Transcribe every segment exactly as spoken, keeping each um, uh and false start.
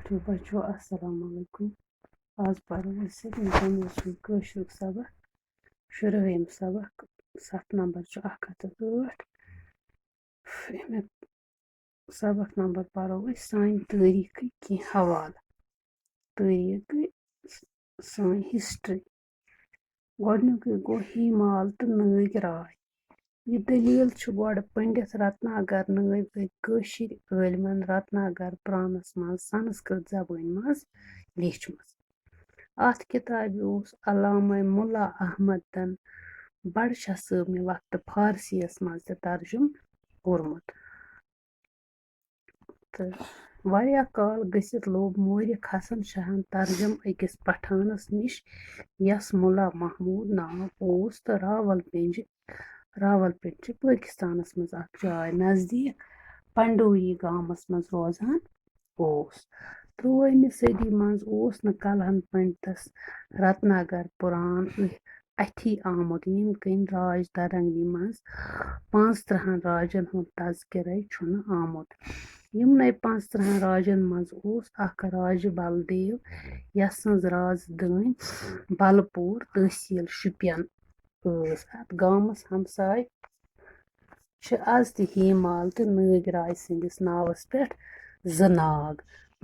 ٹھیک بچو، السلام علیکم۔ آز پرو أسۍ وٕنکیٚن اوس مےٚ کٲشرُک سبق، شُرٲہِم سبق، ستھ نمبر چھُ اکھ ہتھ تہٕ ٲٹھ۔ اَمیُک سبق نمبر پرو أسۍ سانہِ تٲریٖخٕکۍ کینٛہہ حوالہٕ۔ تٲریٖخ گٔے سٲنۍ ہسٹری۔ گۄڈٕنیُکُے گوٚو ہیمال تہٕ نٲگۍ راے۔ یہِ دٔلیٖل چھِ گۄڈٕ پنڈت رتناگر نٲوۍ کٲشِرۍ عٲلمن رتناگر پرانس منٛز سنسکرت زبٲنۍ منٛز لیٖچھمٕژ۔ اَتھ کِتابہِ اوس علامہ ملا احمدن بڑٕ شاہ صٲبنہِ وقتہٕ فارسیَس منٛز تہِ ترجمہٕ کوٚرمُت۔ تہٕ واریاہ کال گٔژھِتھ لوٚب مورخ حسن شاہن ترجمہٕ أکِس پٹھانس نِش، یَس ملا محمود ناو اوس تہٕ راول پنجہِ، راول پنڈ چھِ پٲکِستانس منٛز اکھ جاے نزدیٖک پنڈوری گامس منٛز روزان اوس۔ ترٛوٲہمہِ صدی منٛز اوس نہٕ کلہن پنڈتس رتناگر پُران أتھی آمُت، ییٚمہِ کِنۍ راج درنگی منٛز پانٛژھ ترٕہن راجن ہُنٛد تذکرے چھُنہٕ آمُت۔ یِمنٕے پانٛژھ ترٕہن راجن منٛز اوس اکھ راجہِ بلدیو، یس سٕنٛز رازدٲنۍ بلپور تحصیل شُپین ٲس۔ اتھ گامس ہمساے چھِ از تہِ ہیمال تہٕ نٲگۍ راے سٕنٛدِس ناوس پٮ۪ٹھ زٕ ناگ۔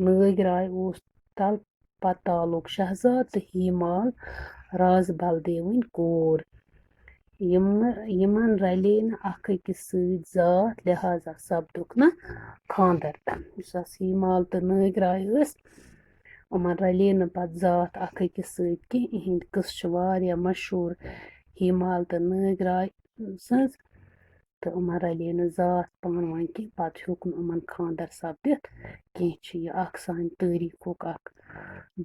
نٲگۍ راے اوس تل پتالُک شہزاد تہٕ ہیمال راز بلدیوٕنۍ کوٗر۔ یِم، یِمن رلے نہٕ اکھ أکِس سۭتۍ ذات، لہذا سپدُکھ نہٕ خاندر۔ یُس ہسا ہیمال تہٕ نٲگۍ راے ٲسۍ، یِمن رلے نہٕ پتہٕ ذات اکھ أکِس سۭتۍ کینٛہہ۔ یِہنٛدۍ قصہٕ چھِ واریاہ مشہوٗر۔ ہیمال تہٕ نٲگۍ راے سٕنٛز تہٕ یِمن رلے نہٕ ذات پانہٕ ؤنۍ کینٛہہ، پتہٕ ہیوٚک نہٕ یِمن خاندر سپدِتھ کینٛہہ۔ چھِ یہِ اکھ سانہِ تٲریٖخُک اکھ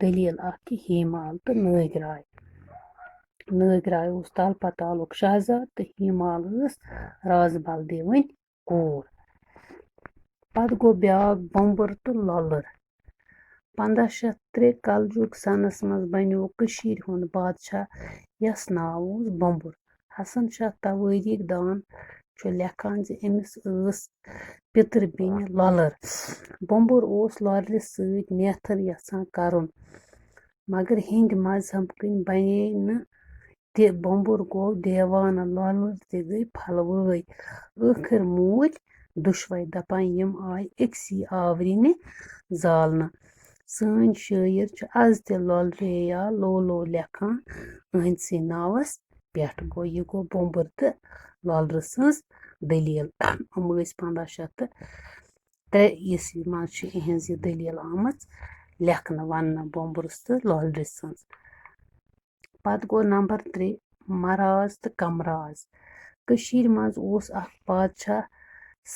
دٔلیٖل اکھ کہِ ہیمال تہٕ نٲگۍ راے۔ نٲگۍ راے اوس تل پتالُک شہزاد تہٕ ہیمال ٲس راز بلدیوٕنۍ کوٗر۔ پتہٕ گوٚو بیٛاکھ بۄمبُر تہٕ لۄلُر۔ پنٛداہ شیٚتھ ترٛےٚ کلجُگ سنس منٛز بنیوو کٔشیٖرِ ہُنٛد بادشاہ یس ناو اوس بۄمبُر۔ حسن شاہ توٲریٖخ دان چھُ لیکھان زِ أمِس ٲس پِتٕر بیٚنہِ لۄلٕر۔ بۄمبُر اوس لۄلرِ سۭتۍ نیتھٕر یژھان کرُن، مگر ہیٚنٛدۍ مذہب کِنۍ بنے نہٕ تہِ۔ بۄمبُر گوٚو دیوانہٕ، لۄلٕر تہِ گٔے پھلوٲے۔ ٲخٕر موٗدۍ دُشوے، دپان یِم آیہِ أکسٕے آورِنہِ زالنہٕ۔ سٲنۍ شٲعر چھِ از تہِ لۄلرے یا لولو لیکھان أہنٛدسٕے ناوس پٮ۪ٹھ۔ گوٚو، یہِ گوٚو بۄمبُر تہٕ لۄلرٕ سٕنٛز دٔلیٖل۔ یِم ٲسۍ پنٛداہ شیٚتھ تہٕ ترٛےٚ عیسوی منٛز چھِ یِہٕنٛز یہِ دٔلیٖل آمٕژ لیکھنہٕ، وننہٕ بۄمبرُس تہٕ لۄلرِ سٕنٛز۔ پتہٕ گوٚو نمبر ترٛےٚ، مراز تہٕ کمراز۔ کٔشیٖرِ منٛز اوس اکھ بادشاہ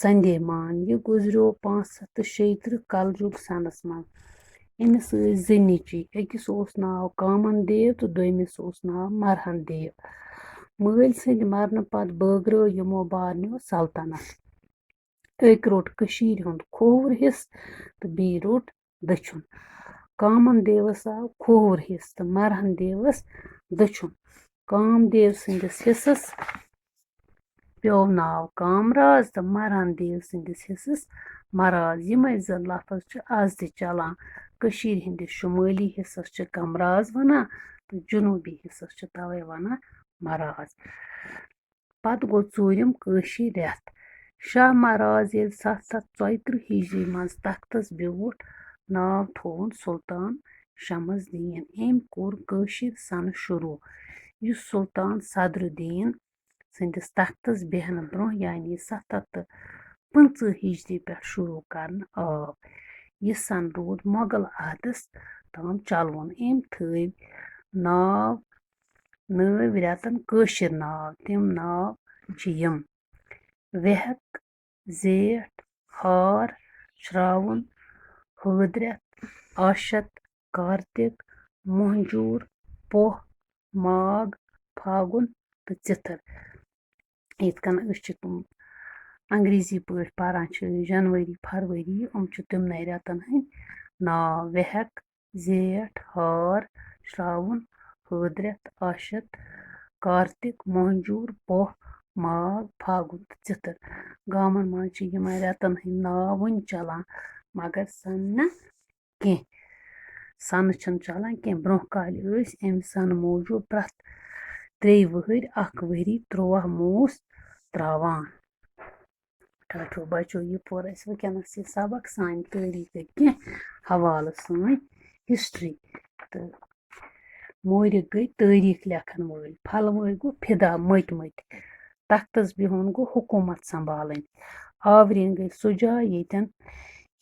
سندے مان۔ یہِ گُزریو پانٛژھ ہتھ تہٕ شیٚیہِ ترٕٛہ کلجُگ سنس منٛز۔ أمِس ٲسۍ زٕ نیٚچوۍ، أکِس اوس ناو کامن دیو تہٕ دوٚیمِس اوس ناو مرہن دیو۔ مٲلۍ سٕنٛدِ مرنہٕ پتہٕ بٲگرٲو یِمو بارنیو سلطنت۔ أکۍ روٚٹ کٔشیٖرِ ہُنٛد کھووُر حصہٕ تہٕ بیٚیہِ روٚٹ دٔچھُن۔ کامن دیوس آو کھووُر حصہٕ تہٕ مرہن دیوس دٔچھُن۔ کام دیو سٕنٛدِس حصس پیوٚو ناو کامراز تہٕ مرہن دیو سٕنٛدِس حصس مراز۔ یِمے زٕ لفظ چھِ از تہِ چلان۔ کٔشیٖرِ ہٕنٛدِس شُمٲلی حصس چھِ کمراز ونان تہٕ جنوٗبی حصس چھِ توے ونان مراز۔ پتہٕ گوٚو ژوٗرِم کٲشِر رٮ۪تھ۔ شاہ مہراز ییٚلہِ ستھ ہتھ ژۄیہِ ترٕٛہ ہجری منٛز تختس بیوٗٹھ، ناو تھووُن سلطان شمس الدین۔ أمۍ کوٚر کٲشِر سنہٕ شروع، یُس سلطان صدر الدین سٕنٛدِس تختس بیہنہٕ برٛونٛہہ، یعنی ستھ ہتھ تہٕ پٕنٛژٕہ ہجری پٮ۪ٹھ شروع کرنہٕ آو۔ یہِ سن روٗد مۄغل عہدس تام چلوُن۔ أمۍ تھٲوۍ ناو نٲوۍ رٮ۪تن کٲشِر ناو۔ تِم ناو چھِ یِم: ویہک، زیٹھ، ہار، شراوُن، ہٲدرٮ۪تھ، آشت، کارتِک، مۄہنجوٗر، پوہ، ماگ، پھاگُن تہٕ ژِتھر۔ یِتھ کٔنۍ أسۍ چھِ تِم انگریزی پٲٹھۍ پران چھِ، جنؤری، فروری، یِم چھِ تِمنٕے رٮ۪تن ہٕنٛدۍ ناو۔ ویہک، زیٹھ، ہار، شراوُن، ہٲدرٮ۪تھ، آشت، کارتِک، مۄہنجوٗر، پوہ، ماگ، پھاگُن تہٕ ژِتھر۔ گامن منٛز چھِ یِمن رٮ۪تن ہٕنٛدۍ ناو وُنہِ چلان، مگر سنہٕ کینٛہہ۔ سَنہٕ چھِنہٕ چَلان کینٛہہ۔ برٛونٛہہ کالہِ ٲسۍ اَمہِ سَنہٕ موٗجوٗب پرٛٮ۪تھ ترٛیٚیہِ وٕہٕرۍ اَکھ ؤری تُرٛواہ موٗس ترٛاوان۔ ٹاٹھیو بَچو، یہِ پوٚر اَسہِ وٕنکیٚنَس یہِ سبق، سانہِ تٲریٖخٕکۍ کینٛہہ حوالہٕ، سٲنۍ ہِسٹرٛی۔ تہٕ مورِک گٔے تٲریٖخ لیکھَن وٲلۍ، پھلوٲے گوٚو فِدا، مٔتۍ مٔتۍ، تختَس بِہُن گوٚو حکوٗمت سنبھالٕنۍ، آورٮ۪ن گٔے سُہ جاے ییٚتٮ۪ن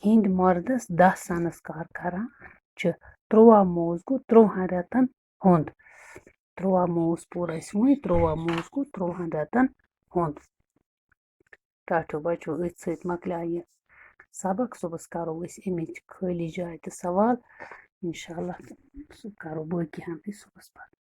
ہِنٛدۍ مردَس دَہ سنسکار کران چھِ، تُرٛواہ موٗس گوٚو تُرٛوہَن رٮ۪تَن ہُنٛد، تُرٛواہ موٗس پوٚر اَسہِ وۄنۍ، تُرٛواہ موٗس گوٚو تُرٛوہَن رٮ۪تَن ہُنٛد۔ ٹاٹھیو بَچو، أتھۍ سۭتۍ مۄکلیو یہِ سبق۔ صُبحَس کَرو أسۍ اَمِچ خٲلی جاے تہِ سوال، اِنشاء اللہ۔ سُہ کَرو باقی ہَن تہِ صُبحَس پَتہٕ۔